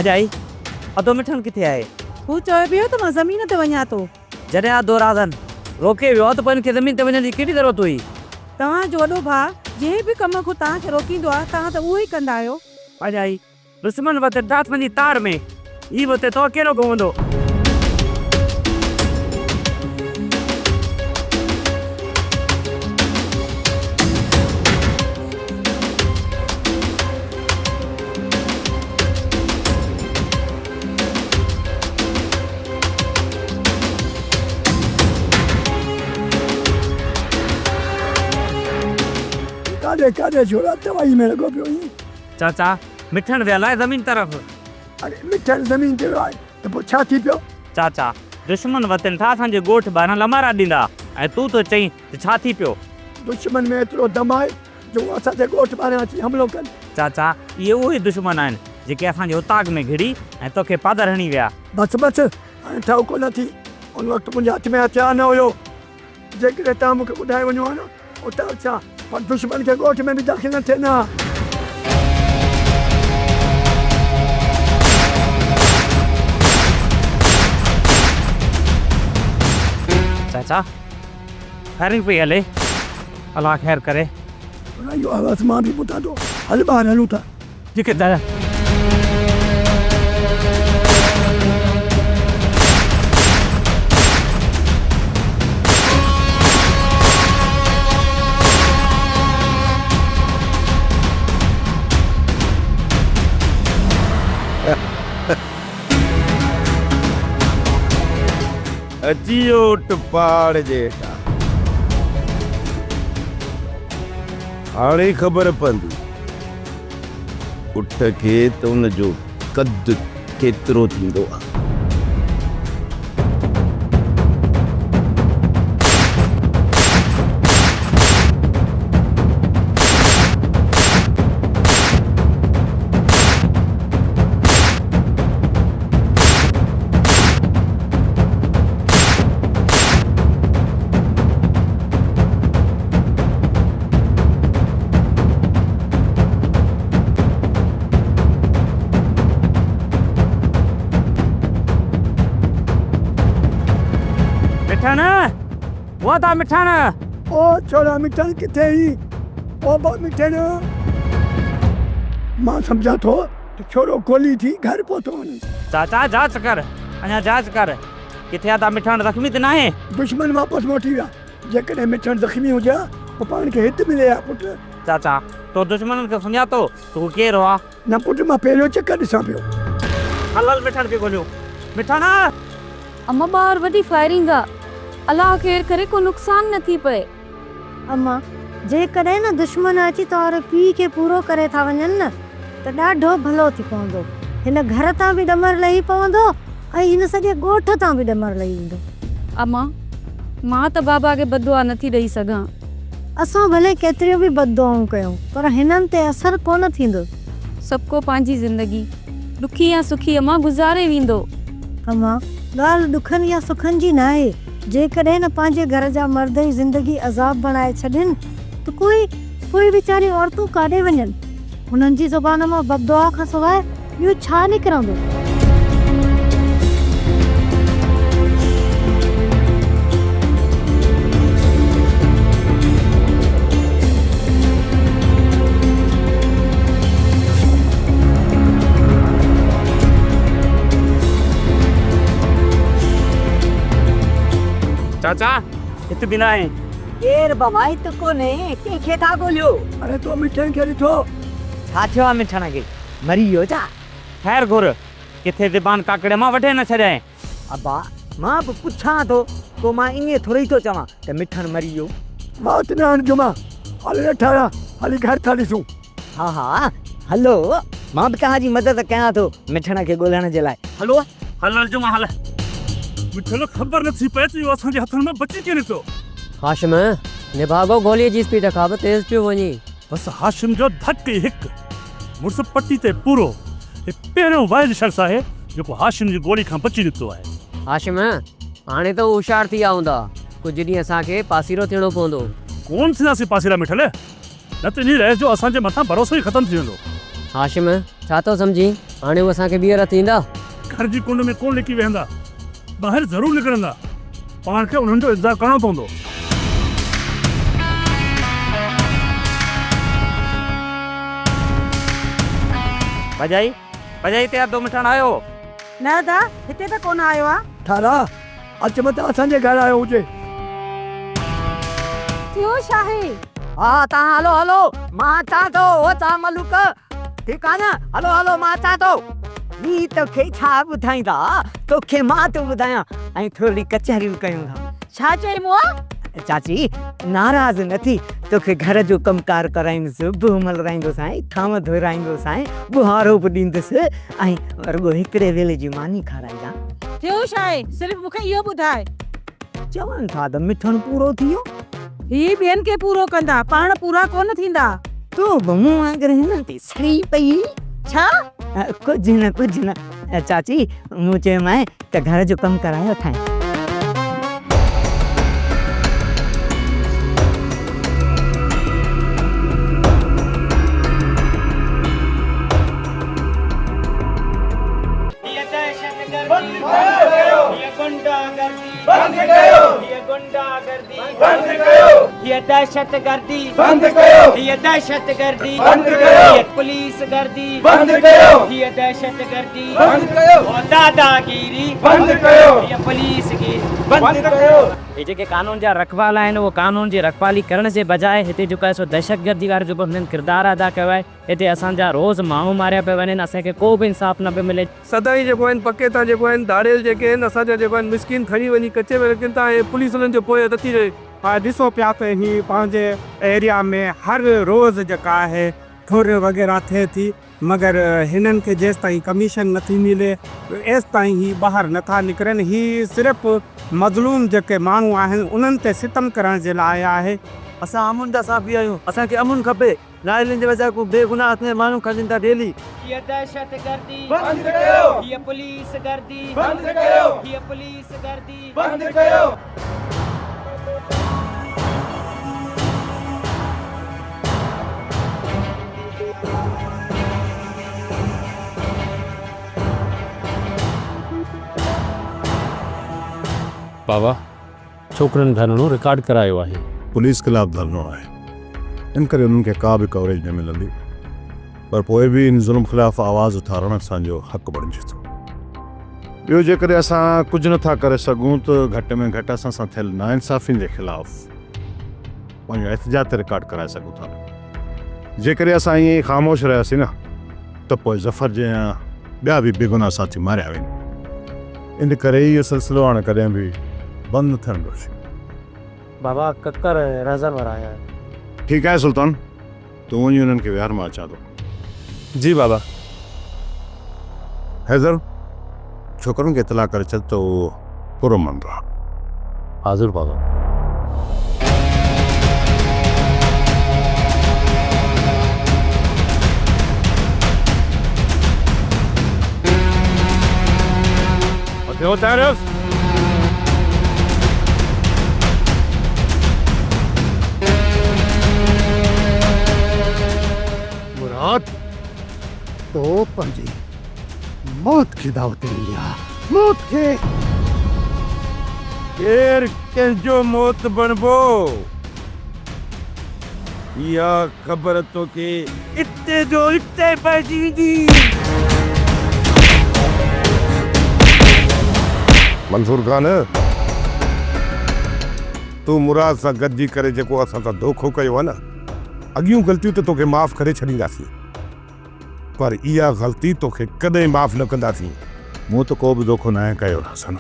ڀاڄائي، ادو مٺڻ ڪٿي آهي؟ هو چوي پيو ته مان زمين تي وڃان ٿو. جڏهن ادو رازن روڪي ويو ته پوء هن کي زمين تي وڃڻ جي ڪهڙي ضرورت هئي؟ توهان جو وڏو ڀاء جنهن به ڪم کان توهان کي روڪيندو آهي، توهان ته اهو ئي ڪندا آهيو. ڀاڄائي، دشمن وٽ ڊاٿ وڃي تار ۾، هي به اتي تو اڪيلو گهمندو. ڪاڏي ڪاڏي ڇورا توائي ۾ لڳو پيو آهين. چاچا، مٺڻ ويل آهي زمين طرف. اڙي مٺڻ زمين تي ويو آهي ته پوء ڇا ٿي پيو؟ چاچا، دشمن وتن ٿا اسان جي ڳوٺ ٻاهران لمارا ڏيندا ۽ تون ٿو چئين ته ڇا ٿي پيو؟ دشمن ۾ ايترو دم آهي جو هو اسان جي ڳوٺ ٻاهران اچي حملو ڪن. چاچا، اهي اهي دشمن آهن جيڪي اسان جي اوطاق ۾ گهڙي ۽ توکي پادر هڻي ويا. بس بس، هاڻي ٺهه ڪونه ٿي. ان وقت منهنجي هٿ ۾ هٿيار نه هيو. جيڪڏهن توهان مون کي ٻڌائي وڃو ها نه، اوطاق ڇا پر دشمن کي ڳوٺ ۾ به داخل نه ٿين ها. چاچا، فائرنگ پئي هلي. الله خير ڪري. اهو آواز مان به ٻڌان ٿو. هل ٻاهر هلون ٿا. ٺيڪ آهي دادا. اچي ويو اٺ پهاڙ جي هيٺان. هاڻي خبر پوندي اٺ کي ته ان جو قد ڪيترو ٿيندو آهي. مٺڻ! او ادا مٺڻ! او ڇورا مٺڻ ڪٿي آهين؟ او با مٺڻ! مان سمجهان ٿو ته ڇورو گولي ٿي گهر پهتو وڃي. چاچا جاچ ڪر، اڃا جاچ ڪر. ڪٿي ادا مٺڻ زخمي ته ناهي؟ دشمن واپس موٽي ويا. جيڪڏهن مٺڻ زخمي هجي ها ته پاڻ کي هت ملي ها پٽ. چاچا، تو دشمنن کي سڃاتو ته هو ڪير هئا؟ نه پٽ، مان پهريون چڪر ڏسان پيو. هل هل مٺڻ کي ڳوليون. مٺڻ! اما ٻاهر وڏي فائرنگ آ. الله خير ڪري ڪو نقصان نه ٿي پئي. اما، جيڪڏهن نه دشمن اچي توهاري پيء کي پورو ڪري ٿا وڃن نه ته ڏاڍو ڀلو ٿي پوندو. هن گهر تان به ڏمر لهي پوندو ۽ هن سڄي ڳوٺ تان به ڏمر لهي ويندو. اما، مان ته بابا کي بددعا نه ٿي ڏئي سگهان. اسان ڀلي ڪيتريون به بددعائون ڪيون پر هنن تي اثر ڪونه ٿيندو. سڀڪو پنهنجي زندگي، ڏکي يا سکي اما گذاري ويندو. اما، ڳالهه ڏکن يا سکن جي ناهي. جيڪڏهن نه پنهنجي گهر جا مرد ئي زندگي عذاب بڻائي ڇڏين ته ڪوئي ڪوئي ويچاريون عورتون ڪاڏي وڃن؟ هنن جي زبان مان بددعا کان سواء ٻيو ڇا نڪرندو؟ چاچا هت به ناهي. ڪير بابا هت ڪونهي، ڪنهن کي ٿا ڳوليو؟ اڙي تو مٺڻ کي ڏٺو؟ ڇا ٿيو آ مٺڻ کي؟ مري ويو ڇا؟ خير گهر، ڪٿي زبان ڪاڪڙي مان وڍي نه ڇڏيائين. ابا مان به پڇان ٿو، ڪو مان ائين ٿورئي ٿو چوان ته مٺڻ مري ويو. وات نه هڻ جمعا، هل رٺارا، هلي گهر ٿا ڏسون. ها ها هلو، مان به توهان جي مدد ڪيان ٿو مٺڻ کي ڳولڻ جي لاء. هلو هل هل جمعا هل. مٺل خبر نه ٿي پئي ته اهو اسان جي هٿن مان بچي ڪيئن نڪتو. هاشم، نڀاڳو گوليء جي اسپيڊ کان به تيز پيو وڃي. بس هاشم جو ڌڪ ئي هڪ مڙس پٽي تي پورو. هي پهريون واحد شخص آهي جيڪو هاشم جي گولي کان بچي نڪتو آهي. هاشم، هاڻي ته هو هوشيار ٿي ويا هوندا. ڪجهه ڏينهن اسان کي پاسيرو ٿيڻو پوندو. ڪونه ٿينداسين پاسيرا مٺل. نه ته انهي رئيس جو اسان جي مٿان ڀروسو ئي ختم ٿي ويندو. هاشم، ڇا ٿو سمجهين؟ هاڻي هو اسان کي ٻيهر هٿ ايندا؟ گهر جي ڪنڊ ۾ ڪونه لڪي ويهندا، ٻاهر ضرور نڪرندا. پاڻ کي انهن جو انتظار ڪرڻو پوندو. ڀڄائي، ڀڄائي هتي اڌو مٺاڻ آيو هو. نه ادا، هتي ته ڪونه آيو آ. ٿارا، اچ متان اسان جي گهر آيو هجي. ٿيو ڇاهي؟ ها توهان هلو هلو، مان اچان ٿو. او توهان ملوڪ، ٺيڪ آ نه؟ هلو هلو مان اچان ٿو. هي توکي ڇا ٻڌائيندا، توکي مان ٿو ٻڌايان ۽ ٿورڙي ڪچهري به ڪيون ٿا. ڇا چئي مئا؟ چاچي ناراض نه ٿي، توکي گهر جو ڪم ڪار ڪرائيندس، به ملرائيندوسانء، ٿانو ڌورائيندوسانء، ٻهارو به ڏيندس ۽ رڳو هڪڙي ويلي جي ماني کارائجان. ٿيو ڇا آهي؟ صرف مون کي اهو ٻڌاء. چون ٿا ته مٺڻ پورو ٿي ويو. هي ٻين کي پورو ڪندا، پاڻ پورا ڪونه ٿيندا. تون به مون وانگر هنن تي سڙي پئي. ڇا؟ ڪجهه نه ڪجهه نه چاچي، مون چيومانء ته گهر جو ڪم ڪرايو اٿائين. هيء دهشتگردي بند ڪيو هيء دهشتگردي بند ڪيو هيء پوليس گردي بند ڪيو هيء دهشتگردي بند ڪيو او داداگيري بند ڪيو هيء پوليس گيري بند ڪيو. هي جيڪي قانون جا رکوالا آهن اهو قانون جي رکوالي ڪرڻ جي بجاء هتي جيڪو آهي سو دهشتگردي وارو جيڪو هنن ڪردار ادا ڪيو آهي هتي اسان جا روز ماڻهو ماريا پيا وڃن اسان کي ڪو به انصاف نه پيو ملي. سدائين جيڪو آهن پڪي تان جيڪو آهن ڌاڙيل جيڪي آهن اسان جا جيڪو آهن مسڪين کڻي وڃي ڪچي ۾ رکن ٿا ۽ پوليس انهن جو پويان نٿي رهي. ڏسو پيا ته هي پنهنجي ايريا ۾ هر روز جيڪا آهي ڦر وغيره ٿئي ٿي مگر هنن کي جيستائين ڪميشن نٿي ملي ايستائين هي ٻاهر نٿا نڪرن هي صرف مظلوم جيڪي ماڻهو آهن انهن تي ستم ڪرڻ جي لاء آهي. اسان امن جا صحافي آهيون اسان کي امن کپي. نااهلين جي وجه کان بي گناهه اسان جا ماڻهو کڄن ٿا ڊيلي. هيء دهشت گردي بند ڪيو هيء پوليس گردي بند ڪيو هيء پوليس گردي بند ڪيو. بابا ڇوڪرن ڌرڻو رڪارڊ ڪرايو آهي. پوليس خلاف ڌرڻو آهي ان ڪري انهن کي ڪا به ڪوريج نه ملندي پر پوء به ان ظلم خلاف آواز اٿارڻ اسان جو حق بڻجي ٿو. ٻيو جيڪڏهن اسان ڪجهه نه ٿا ڪري سگهون ته گهٽ ۾ گهٽ اسان سان ٿيل ناانصافين جي خلاف پنهنجو احتجاج ته رڪارڊ ڪرائي سگهون ٿا نه. جيڪڏهن اسان ائين ئي خاموش رهياسين نه ته پوء ظفر جيان ٻيا به بيگناهه ساٿي ماريا ويندا. ان ڪري ئي اهو سلسلو هاڻ ڪڏهن به بند نه ٿيڻ گهرجي. بابا ڪڪر ۽ رهزن وارا آيا آهن. ٺيڪ آهي سلطان، تون وڃي انهن کي ويهار مان اچان ٿو. جي بابا. حيدر، ڇوڪرن کي اطلاع ڪري ڇڏ ته هو پرامن رهن. حاضر بابا. مٿي اٿاريوس. مراد، تو پنهنجي موت کي دعوت ڏني آ، موت کي! ڪير ڪنهن جو موت بڻبو، اها خبر توکي اتي جو اتي پئجي ويندي. منصور خان، تون مراد سان گڏجي ڪري جيڪو اسان سان دوکو ڪيو آ نه، اڳيون غلطيون ته توکي معاف ڪري ڇڏينداسين. پر اها غلطي توکي ڪڏهن معاف نه ڪنداسين. مون ته ڪو به دوکو ناهي ڪيو حسن.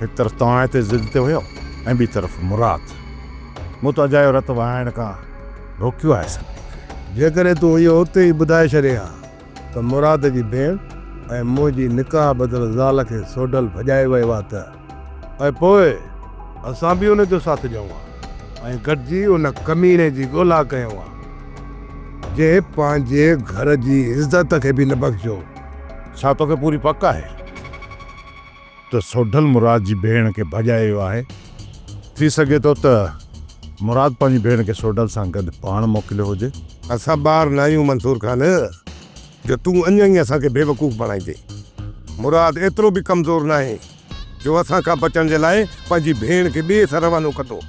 هڪ طرف توهان هتي ضد تي هيو ۽ ٻي طرف مراد. مون ته اجايو رت وهائڻ کان روڪيو آهي سڀني کي. جيڪڏهن تون اهو اتي ئي ٻڌائي ڇڏين ها ته مراد جي ڀيڻ ۽ منهنجي نڪاح ٻڌل زال کي سوڍل ڀڄائي ويو آ ته. ۽ پوء اسان به ان جو ساٿ ڏيون ها ۽ گڏجي ان ڪميڻي جي ڳولا ڪيون ها، جنهن پنهنجي گهر جي عزت کي به نه بخشيو. ڇا توکي پوري پڪ آهي ته سوڍل مراد جي ڀيڻ کي ڀڄائي ويو آهي؟ ٿي سگهي ٿو ته مراد پنهنجي ڀيڻ کي سوڍل سان گڏ پاڻ موڪليو هجي. اسان ٻار ناهيون منصور خان. جو تون اڃا ئي اسان کي بيوقوف بڻائيندين. مراد ايترو به ڪمزور ناهي جو اسان کان بچڻ جي لاء پنهنجي ڀيڻ کي ٻئي سان روانو ڪندو.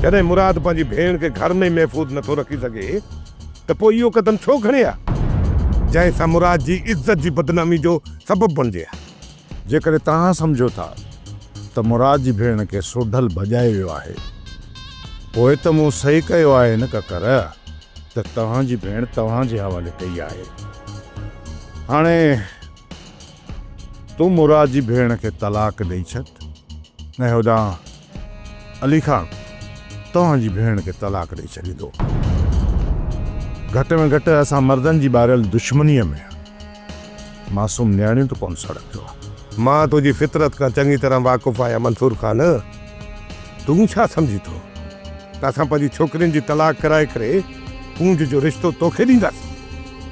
جڏهن مراد پنهنجي ڀيڻ کي گهر ۾ ئي محفوظ نٿو رکي سگهي ته پوء اهو قدم ڇو کڻي ها، جنهن سان مراد جي عزت جي بدنامي جو سبب بڻجي ها. جيڪڏهن توهان سمجهو ٿا ته مراد جي ڀيڻ کي سوڍل ڀڄائي ويو آهي، پوء ته مون صحيح ڪيو آهي نه ڪڪر، ته توهان جي ڀيڻ توهان جي حوالي ڪئي آهي. هاڻي تون مراد جي ڀيڻ کي طلاق ڏئي ڇڏ ۽ هوڏانهن علي خان توهان جي ڀيڻ کي طلاق ڏئي ڇڏيندو. گهٽ ۾ گهٽ اسان مردن جي ٻاريل دشمنيء ۾ معصوم نياڻيون ته ڪونه سڙنديون. مان تنهنجي فطرت کان چڱي طرح واقف آهيان منصور خان. تون ڇا سمجهين ٿو ته اسان پنهنجي ڇوڪرين جي طلاق ڪرائي ڪري ڪونج جو رشتو توکي ڏينداسين؟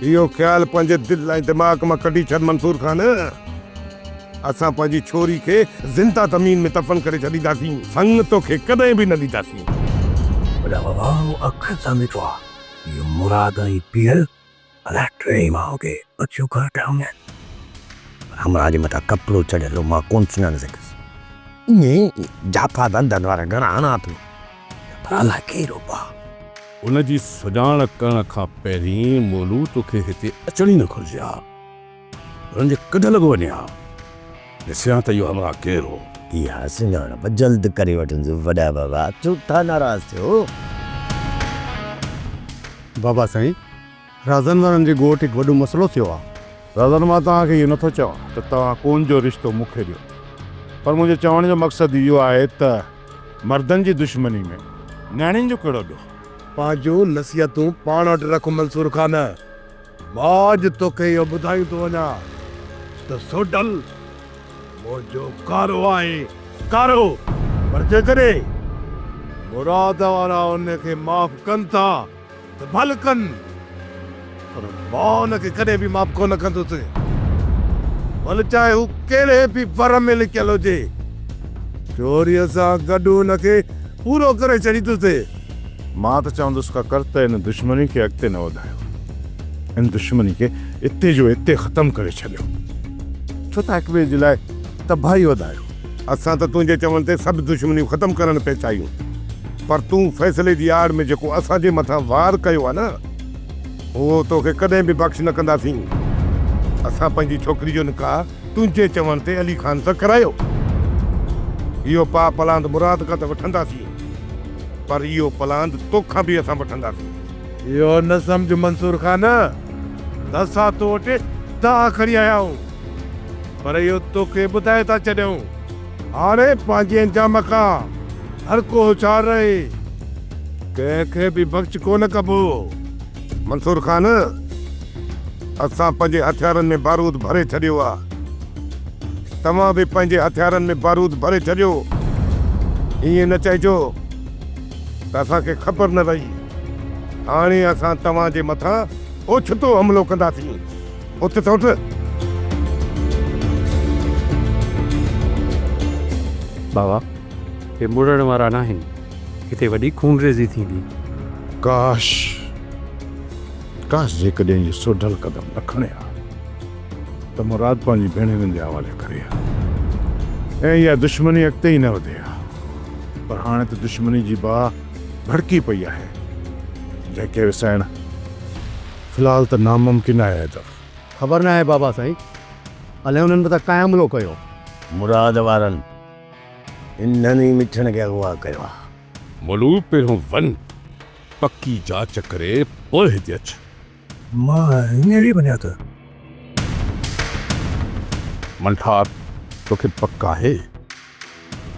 اهو خيال پنهنجي دل ۽ دماغ مان ڪڍي ڇڏ منصور خان. اسان پنهنجي ڇوري کي زنده زمين ۾ دفن ڪري ڇڏينداسين. سڱ توکي ڪڏهن به نه ڏينداسين. وڏا بابا مون اکين سان ڏٺو آ اهو مراد ۽ پير الاء ٽيئي ماء کي اکيون کڻ پيا وڃن. پر همراهه جي مٿان ڪپڙو چڙهيل هو، مان ڪونه سڃاڻي سگهيس. ائين جاپا ڌنڌن وارا گهڻا هڻان ٿو، پر الاء ڪير هو ڀاء. ان جي سڃاڻ ڪرڻ کان پهرين مولو توکي هتي اچڻ ئي نه گهرجي ها. انهن جي ڪڍ لڳو وڃي ها. ڏسيان ته اهو همراهه ڪير هو. اها سڃاڻپ جلد ڪري وٺندس وڏا بابا، ڇو ٿا ناراض ٿيو؟ بابا سائين، رازن وارن جي ڳوٺ هڪ وڏو مسئلو ٿيو آ. رازن مان توهان کي اهو نٿو چوان ته توهان ڪونج جو رشتو مون کي ڏيو، پر منهنجي چوڻ جو مقصد اهو آهي ته مردن جي دشمني ۾ نياڻين جو ڪهڙو ڏوهه؟ پنهنجون نصيحتون پاڻ وٽ رک منصور خان. مان اڄ توکي اهو ٻڌايون ٿو وڃان ته سوڍل منهنجو ڪارو آهي، ڪارو! پر جيڪڏهن مراد وارا ان کي معاف ڪن ٿا ته ڀل ڪن، پر مان ان کي ڪڏهن به معاف ڪونه ڪندس، ڀل چاهي هو ڪهڙي به ور ۾ لڪيل هجي، چوريء سان گڏ ان کي پورو ڪري ڇڏيندس. مان ته چوندس ڪڪر ته ان دشمني کي اڳتي نه وڌايو. ان دشمني کي اتي جو اتي ختم ڪري ڇڏيو. ڇو ٿا هڪ ٻئي جي لاء تباهي وڌايو. اسان ته تنهنجي چوڻ تي سڀ دشمنيون ختم ڪرڻ پئي چاهيون، پر تون فيصلي جي آڙ ۾ جيڪو اسان جي مٿان وار ڪيو آهي نه، اهو توکي ڪڏهن به بخش نه ڪنداسين. اسان پنهنجي ڇوڪري جو نڪاح تنهنجي چوڻ تي علي خان سان ڪرايو. اهو پاء پلاند مراد کان ته وٺنداسين. پر اهو پلاند توکان به اسان وٺنداسين. اهو نه سمجهه منصور خان ته اسان تو وٽ دانهن کڻي آيا آهيون، پر اهو توکي ٻڌائي ٿا ڇڏيون، هاڻي پنهنجي انجام کان هر ڪو هوشيار رهي، ڪنهن کي به بخش ڪونه ڪبو. منصور خان، اسان پنهنجي هٿيارن ۾ بارود ڀري ڇڏيو آ. توهان به پنهنجي هٿيارن ۾ بارود ڀري ڇڏيو. ائين نه چئجو ته اسان کي خبر نه رهي. هاڻي اسان توهان جي مٿان اوچتو حملو ڪنداسين. اٿ ته اٿ. بابا، هي مڙڻ وارا ناهن. هتي وڏي خونريزي ٿيندي. ڪاش! ڪاش جيڪڏهن اهو سوڍل قدم نه کڻي ها ته مراد پنهنجي ڀيڻ هنن جي حوالي ڪري ها ۽ اها دشمني اڳتي ئي نه وڌي ها. پر هاڻي ته دشمني جي باهه ڀڙڪي پئي آهي، جنهن کي وسائڻ في الحال ته ناممڪن آهي حيدر. خبر ناهي بابا سائين، الائي انهن مٿان ڪنهن حملو ڪيو. مراد وارن انهن ئي مٺڻ کي اغوا ڪيو آ. مولو پهريون وڃ پڪي جاچ ڪري پوء هتي اچ. مان هينئر ئي وڃان ٿو. منٺار توکي پڪ آهي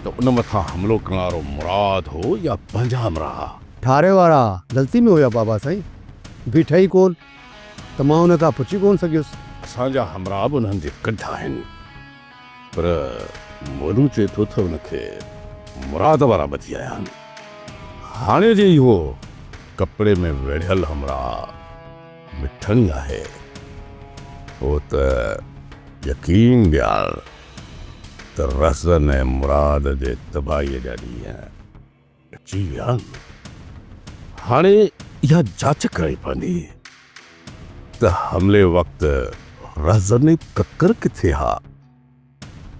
ته ان مٿان حملو ڪرڻ وارو مراد هو يا پنهنجا همراهه؟ ٺاري وارا غلطي ۾ هيا بابا سائين، بيٺا ئي ڪونه ته مان ان کان پڇي ڪونه سگهيس. اسان جا همراهه به انهن جي ڪڍ آهن. پر مولو چئي ٿو تھ ان کي مراد وارا ٻڌي آيا آھن. ھاڻي جي اھو ڪپڙي ۾ ويڙھيل ھمراھ مٺڻ ئي آھي، پوء تھ يقين ڏيار تھ رھزن ۽ مراد جي تباھيء جا ڏينھن اچي ويا آھن. ھاڻي اھا جاچ ڪرڻي پوندي تھ. ته حملي وقت رهزن ۽ ڪڪر ڪٿي ها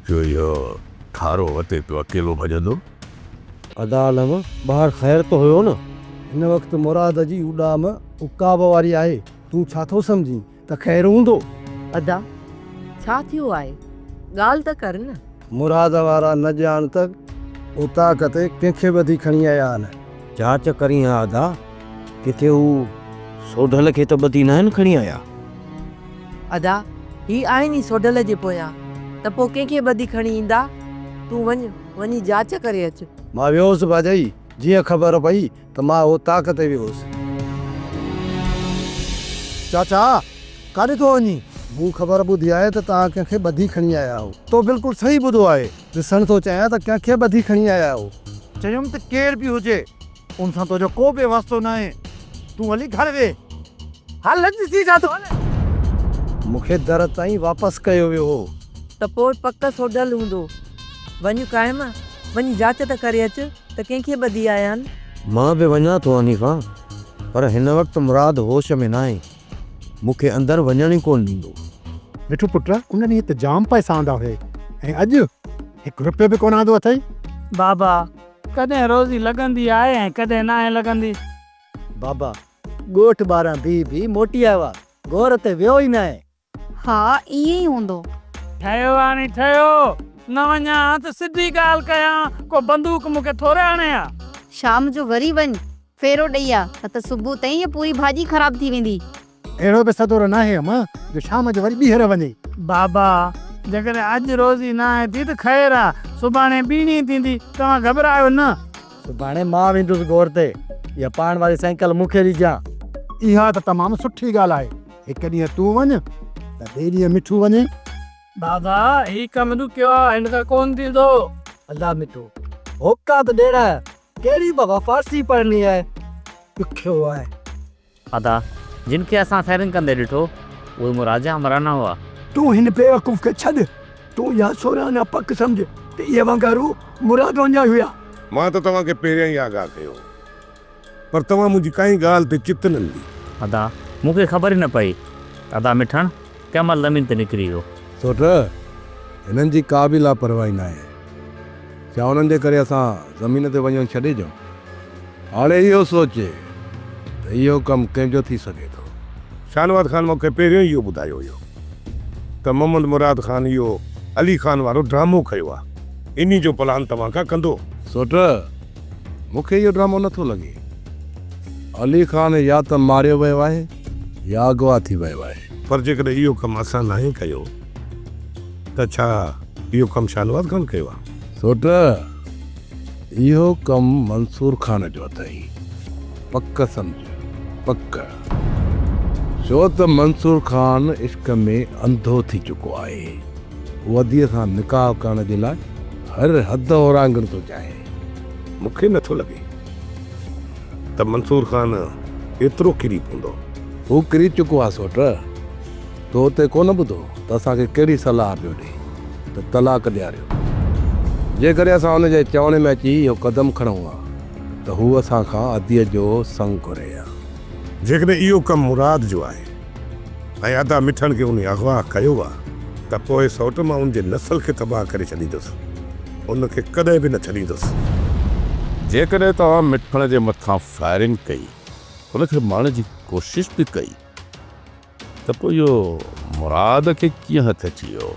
جو اهو ٺارو وتي پيو اڪيلو ڀڄندو. ادا عالم، ٻاهر خير ته هيو نه؟ هن وقت مراد جي اڏام عقاب واري آهي، تون ڇا ٿو سمجهين ته خير هوندو؟ ادا، ڇا ٿيو آهي؟ ڳالهه ته ڪر نه. مراد وارا نه ڄاڻ ته اوطاق تي ڪنهن کي ٻڌي کڻي آيا آهن. جاچ ڪرين ها ادا، ڪٿي هو سوڍل کي ته ٻڌي ناهن کڻي آيا. ادا، هي آهن ئي سوڍل جي پويان، ته پوء ڪنهن کي ٻڌي کڻي ايندا؟ تون وڃ، وڃي جاچ ڪري اچ. مان ويو هوس ڀاڄائي، جيئن خبر پئي ته مان اوطاق تي ويو هوس. چاچا، ڪاڏي ٿو وڃين؟ مون خبر ٻڌي آهي ته توهان ڪنهن کي ٻڌي کڻي آيا آهيو. تو بلڪل صحيح ٻڌو آهي. ڏسڻ ٿو چاهيان ته ڪنهن کي ٻڌي کڻي آيا آهيو. چيم ته ڪير به هجي، ان سان تنهنجو ڪو به واسطو ناهي. تون هلي گهر ويهه. هل ڏسي ڇا ٿو. مون کي در تائين واپس ڪيو ويو هو. ته پوء پڪ سوڍل هوندو. وڃ قائم، وڃي جاچ ته ڪري اچ ته ڪنهن کي ٻڌي آيا آهن. مان به وڃان ٿو حنيفا، پر هن وقت مراد هوش ۾ ناهي. مون کي اندر وڃڻ ئي ڪونه ڏيندو. مٺو پٽ، ان ڏينهن ته جام پئسا آندا هئي ۽ اڄ هڪ رپيو به ڪونه آندو اٿئي. بابا، ڪڏهن روزي لڳندي آهي ۽ ڪڏهن ناهي لڳندي. بابا، ڳوٺ ٻاهران بيهي بيهي موٽي آيو آ، گور تي ويو ئي ناهي. ها، ائين ئي هوندو. ٺهيو هاڻي ٺهيو، نه وڃان ها ته سڌي ڳالهه ڪيان، ڪو بندوق مون کي ٿوري هڻي ها. شام جو وري وڃ، ڦيرو ڏئي آ، نه ته صبح تائين هيء پوري ڀاڄي خراب ٿي ويندي. اهڙو به سدورو ناهي امان، جو شام جو وري ٻيهر وڃي. بابا، جيڪڏهن اڄ روزي ناهي ٿي ته خير آ، سڀاڻي ٻيڻي ٿيندي، توهان گهٻرايو نه. سڀاڻي مان ويندس گور تي، اها پاڻ واري سائيڪل مون کي ڏجان. اها ته تمام سٺي ڳالهه آهي. هڪ ڏينهن تون وڃ ته ٻئي ڏينهن مٺو وڃي. بابا هي ڪم ڏکيو آ هن کان ڪونه ٿيندو. الله مٺو هوڪا ته ڏيڻا ڪهڙي بابا فارسي پڙهڻي آهي ڏکيو آهي. ادا جن کي اسان فائرنگ ڪندي ڏٺو اهي مراد جا همراهه نه هئا. تون هن بيوقوف کي ڇڏ. تون اها سورهانه پڪ سمجهه ته اهي وانگارو مراد وانجا هيا. مان ته توهان کي پهريان ئي آگاهه ڪيو هو. پر توهان منهنجي ڪائي ڳالهه تي چت نه ڏني. ادا، مون کي خبر ئي نه پئي ته ادا مٺڻ ڪنهن مهل زمين تي نڪري ويو. سوٽ، هنن جي ڪا به لاپرواهي ناهي. ڇا انهن جي ڪري اسان زمين تي وڃڻ ڇڏي ڏيون؟ هاڻي اهو سوچي ته اهو ڪم ڪنهن جو ٿي سگهي ٿو؟ شاهنواز خان مون کي پهريون ئي اهو ٻڌايو هيو ته محمد مراد خان اهو علي خان وارو ڊرامو ڪيو آهي. انهي جو پلان توهان کان ڪندو. سوٽ، مون کي اهو ڊرامو نه ٿو لڳي. علي خان يا ته ماريو ويو آهي يا اغوا ٿي ويو آهي. پر جيڪڏهن اهو ڪم اسان ناهي ڪيو ته ڇا اهو ڪم شاهنواز خان ڪيو آهي؟ سوٽ، اهو ڪم منصور خان جو اٿئي. پڪ سمجهه، پڪ. ڇو ته منصور خان عشق ۾ انڌو ٿي چڪو آهي. هو اديء سان نڪاح ڪرڻ جي لاء هر حد اورانگهڻ ٿو چاهي. مون کي نٿو لڳي ته منصور خان ايترو ڪري پوندو. هو ڪري چڪو آهي سوٽ. تو اتي ڪونه ٻڌو ته اسان کي ڪهڙي صلاح پيو ڏئي ته طلاق ڏياريو. جيڪڏهن اسان هن جي چوڻ ۾ اچي اهو قدم کڻون ها ته هو اسان کان اديء جو سڱ گهري ها. جيڪڏهن اهو ڪم مراد جو آهي ۽ ادا مٺڻ کي انهي اغوا ڪيو آ ته پوء سئوٽ مان ان جي نسل کي تباهه ڪري ڇڏيندس. ان کي ڪڏهن به نه ڇڏيندس. جيڪڏهن توهان مٺڻ جي مٿان فائرنگ ڪئي، ان کي مارڻ جي ڪوشش به ڪئي ته پوء اهو مراد کي ڪيئن هٿ اچي ويو؟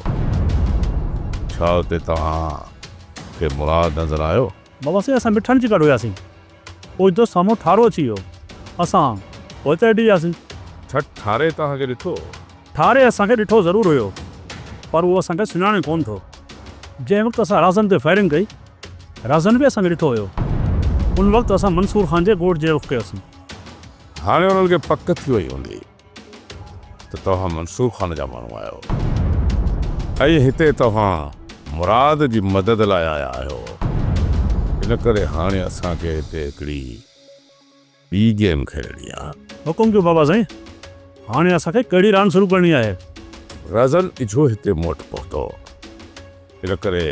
ڇا اتي توهان کي مراد نظر آيو؟ بابا سائين اسان مٺڻ جي گهر هياسين. اوچتو سامهون ٺارو اچي ويو. اسان پوئتي هٽي وياسين. ڇا ٺاري توهان کي ڏٺو؟ ٺاري اسان کي ڏٺو ضرور هيو، پر اهو اسان کي سڃاڻي ڪونه ٿو. جنهن وقت اسان رازن تي فائرنگ ڪئي، رازن به اسان کي ڏٺو هيو. ان وقت اسان منصور خان جي ڳوٺ جي رخ ڪيوسين. هاڻي انهن کي پڪ ٿي وئي هوندي ته توهان منصور خان جا ماڻهو آهيو ۽ هتي توهان مراد جي مدد لاء آيا آهيو. ان ڪري هاڻي اسان کي هتي هڪڙي ٻي گيم کيڏڻي آهي. حڪم ڪيو بابا سائين، هاڻي اسان کي ڪهڙي راند شروع ڪرڻي آهي؟ رازن اجهو هتي مون وٽ پهتو، ان ڪري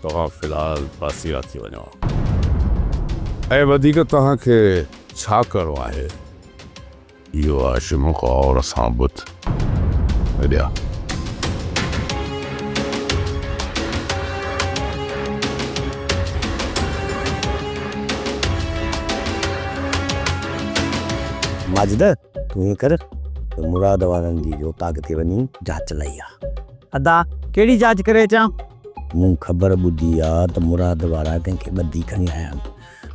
توهان في الحال پاسيرا ٿي وڃو ۽ وڌيڪ توهان کي ڇا ڪرڻو آهي؟ اهو هاشم غور سان ٻڌ. هيڏي آ. ماجد، تون ائين ڪر ته مراد وارن جي اوطاق تي وڃي جاچ لهي آ. ادا، ڪهڙي جاچ ڪري اچان؟ مون خبر ٻڌي آ ته مراد وارا ڪنهن کي ٻڌي کڻي آيا آهن.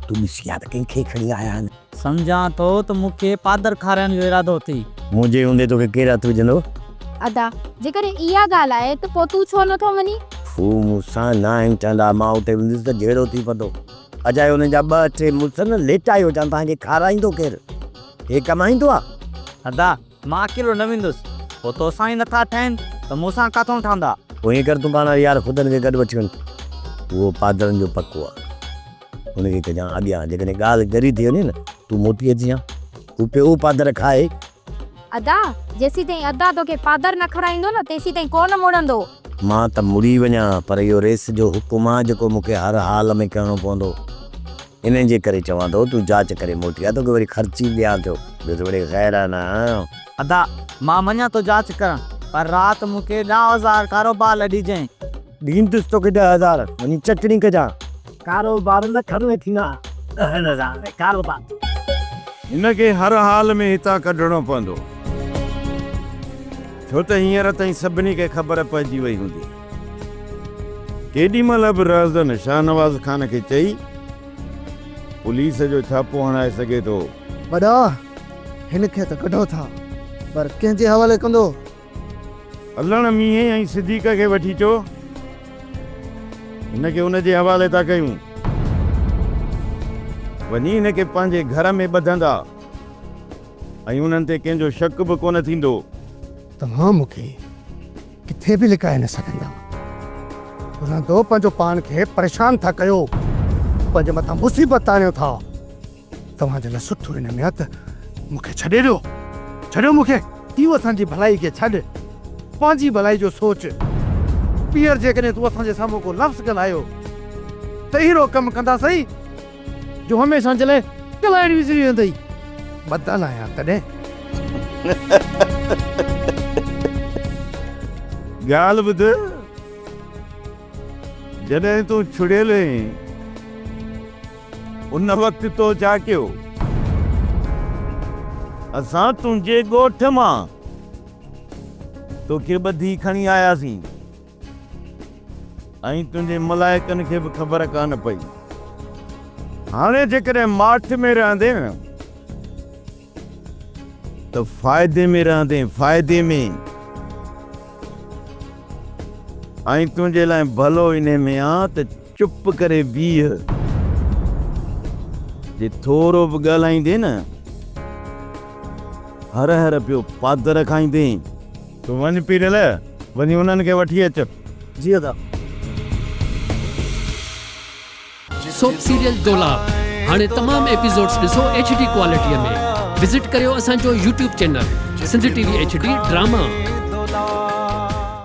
تون ڏسي آ ته ڪنهن کي کڻي آيا آهن. سمجهان ٿو ته مون کي پادر کارائڻ جو ارادو اٿئي. منهنجي هوندي توکي ڪير هٿ وجهندو؟ ادا، جيڪڏهن اها ڳالهه آهي ته پوء تون ڇو نٿو وڃين؟ هو مون سان ناهن ٺهندا، مان اتي ويندس ته جهيڙو ٿي پوندو. اجايو انهن جا ٻه ٽي مڙس نه ليٽايو اچان، توهان کي کارائيندو ڪير؟ هي ڪمائيندو آ؟ ادا، مان اڪيلو نه ويندس. هو توسان ئي نٿا ٺهن ته مون سان ڪاٿئون ٺهندا؟ پوء ائين ڪر تون پاڻ يار خدن کي گڏ وٺي وڃ. اهو پادرن جو پڪو آ. هن کي ڪجان اڳيان جيڪڏهن ڳالهه ڳري ٿي وڃي نه تون موٽي اچجان. هو پيو پادر کائي. ادا، جيسيتائين ادا توکي پادر نه کارائيندو نه تيسيتائين ڪو نه مڙندو. مان ته مڙي وڃان پر اهو رئيس جو حڪم آ جيڪو مون کي هر حال ۾ ڪرڻو پوندو. انهيء جي ڪري چوان ٿو تون جاچ ڪري موٽي آ توکي وري خرچي به ڏيان ٿو. ٻيو ته وري خير آ نه. ادا، مان مڃان ٿو جاچ ڪرڻ پر رات مون کي 10,000 ڪاروبار لاء ڏجانء. ڏيندس توکي 10,000، وڃي چٽڻي ڪجان. ڪاروبار لکن ۾ ٿيندا، 10,000 ۾ ڪاروبار. هن کي هر حال ۾ هتان ڪڍڻو پوندو، ڇو ته هينئر تائين سڀني کي خبر پئجي وئي هوندي. ڪيڏي مهل به رهزن شاهنواز خان کي چئي پوليس جو ڇاپو هڻائي سگهي ٿو. وڏا، هن کي ته ڪڍو ٿا، پر ڪنهن جي حوالي ڪندو؟ علڻ مينهين ۽ صديق کي وٺي اچو، هن کي ان جي حوالي ٿا ڪيون. وڃي هن کي پنهنجي گهر ۾ ٻڌندا ۽ انهن تي ڪنهن جو شڪ به ڪونه ٿيندو. توهان مون کي ڪٿي به لڪائي نه سگهندا. رهندو پنهنجو پاڻ کي پريشان ٿا ڪيو، پنهنجي مٿان مصيبت آڻيو ٿا. توهان جي لاء سٺو ان ۾ آ ته مون کي ڇڏي ڏيو، ڇڏيو مون کي. تون اسان جي ڀلائي کي ڇڏ، پنهنجي ڀلائي جو سوچ. پيئر جيڪڏهن تون اسان جي سامهون ڪو لفظ ڳالهايو ته اهڙو ڪم ڪنداسين جو هميشه جي لاء ڳالهائڻ وسري ويندئي. ٻڌل آهيان تڏهن. ڳالهه ٻڌ. جڏهن تون ڇڙيل هئين، ان وقت تو ڇا ڪيو؟ اسان تنهنجي ڳوٺ مان توکي ٻڌي کڻي آياسين ۽ تنهنجي ملائڪن کي به خبر ڪانه پئي. هاڻي جيڪڏهن ماٺ ۾ رهندين نه ته فائدي ۾ رهندين، فائدي ۾. ۽ تنهنجي لاء ڀلو انهي ۾ آ ته چپ ڪري بيهه. جي ٿورو به ڳالهائيندين نه، هر هر پيو پادر کائيندين. تون وڃ پيرل، وڃي انهن کي وٺي اچ. جي ادا. سوپ سيريل دولاب هاڻي تمام ايپيسوڊز ڏسو ايڇ ڊي ڪوالٽي ۾ وزٽ ڪريو اسان جو YouTube channel Sindh T V H D drama.